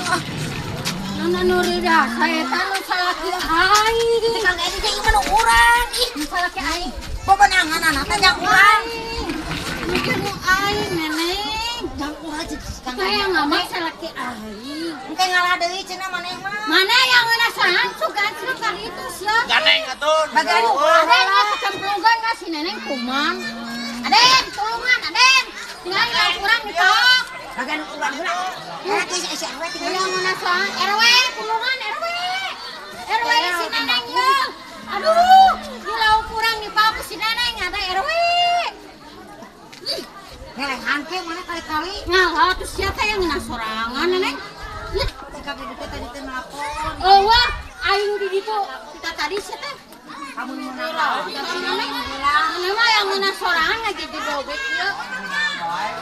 urang ah. Nana nu rirasa eta nu salaki aing. Teh Kang Edi teh ieu mah nu urang. Ih, Nu salaki aing. bobenangan teh jang urang. Mikir nu aing neneng. Jang urang cek si Kang Edi. Kayak ngamak salaki aing. Engke ngalah deui cenah maneh mah. Mana yang ngeunah sugan sugan kali itu sia. Ganeng atuh. Bagian Aden nggak kecemplungan nggak si neneng kuman. Aden, tulungan Aden. Tinggal yang kurang dipaok. Bagian urang heula. Eh, teh si RW tinggal. Yang ngeunah soang RW, tulungan RW. RW si neneng ye. Aduh, di lauk kurang dipaok si neneng ada RW. Ngelehan ke mana kali-kali. Ngalah tuh siapa yang ngeunah sorangan neneng? Ih, Si Kang Edi teh tadi teh nelpon. eueuh, aing di ditu kita tadi sia teh. Kamu nu meunang lauk. Si neneng, neneng mah yang ngeunah sorangan ngageje dobek ieu.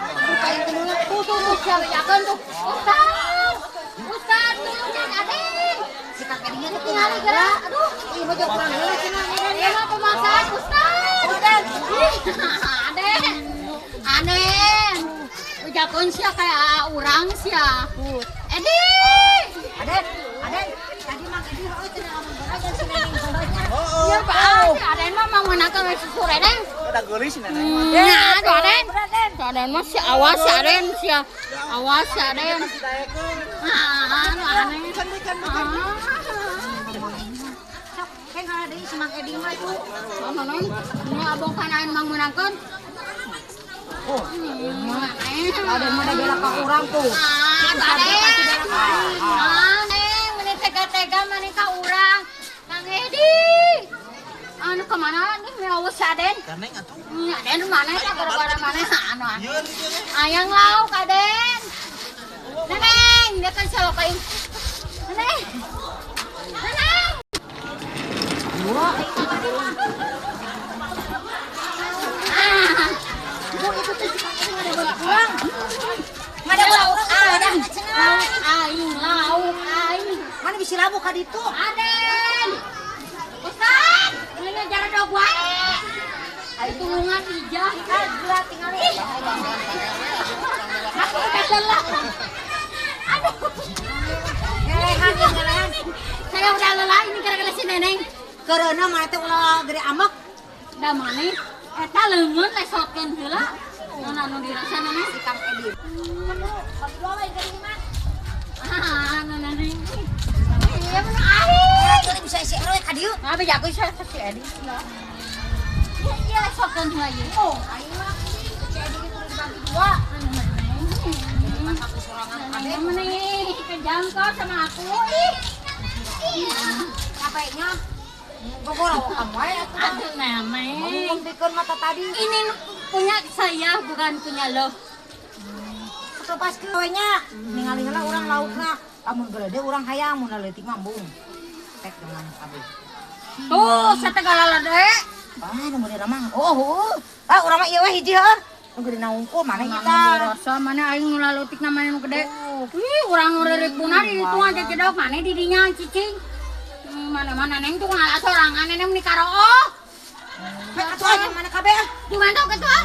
Bukain teh nu Tuh tuh tuh siapa jakan tuh. Ustaz. Ustaz tulungan Aden. Si Kang Edi nya teh Tinggal gerak. Aduh, Ih, mah jang urang heula cenah. ini mah pemaksaan Ustaz. Ustaz. Ih, Aden. Aden. Ujakeun sia kayak urang sia. Edi. Aden, Aden, tadi Mang Edi heueuh cenah lamun berat si neneng heula nya. Oh, Iya, Pak. Si Aden mah mau meunangkeun we susu Aden. Udah geulis si neneng mah. Nah, aduh Aden. Si Aden mah si awas si Aden sia. Awas si Aden. Daekeun. Ah, anu aneh. Bican bican bican. Ah. Sok, kayak ngalah deui si Mang Edi mah tuh. Oh, non, ini abong kanain mang meunangkeun. Oh, Aden mah da bela ka urang tuh. Ah, Aden. Ah, neng, meni tega-tega meni ka urang. Kang Edi. Anu kemana nih miawas si Aden? Ganeng atuh. Aden mana ya gara-gara mana anu anu. Yeun ieu teh. Ayang lauk Aden. Neneng, dia kan selalu kain. Neneng. Neneng. Ah, Bu, itu tuh si Kang Edi ngada urang. Ngada urang ah, cenah. lauk aing, lauk aing. Mana bisa labu ka ditu? Aden. Ustaz, ini ngejar dog wae. Ayo tulungan ijah. Ah, gila tingali. Aku udah lelah. Aduh. Ngelehan, ya, ngelehan. Saya udah lelah ini gara-gara si neneng. Kereuna mana teh ulah gede amek. Da maneh eta leungeun lesotkeun heula. Naon anu dirasa neneng? Si Kang Edi. Ah, anu neneng. Iya mun aing. Eh, bisa isi RW ka dieu. Nah, beja aku isa si Edi. Iya, iya lesotkeun heula ieu. Oh, aing mah si Edi gitu dibagi dua. Anu neneng. Aku sorangan Neneng meni kejam kau sama aku. Ih. Capeknya. Gogoro kamu wae atuh. Aduh neneng. Ngumpulkeun mata tadi. Ini punya saya bukan punya lo. Lepas ke we nya. Ningali heula urang laukna. Lamun gede urang hayang, mun leutik mah embung. Tek dengan kabeh. Tuh, sategala lade. Ah, nu gede mah. Oh, heueuh. Ah, urang mah ieu we hiji heuh. Nu gede na unggul mana kita. Rasa mana aing nu laleutik na mana nu gede. Ih, urang nu reuripuna di ditu aja jedok mana di dinya cicing. Mana-mana neng tuh ngalah sorangan neneng meni karooh. Hek atuh aja mana kabeh ah. Gimana tuh ah?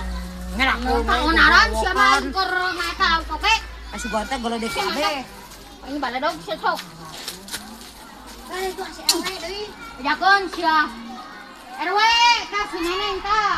Ngerak. Pangonaran siapa aing keur mata oke. Asugan teh golodek kabeh. Ini baledog sia sok. Ah, itu si RW deui. Jakeun sia. RW, tah si neneng tah.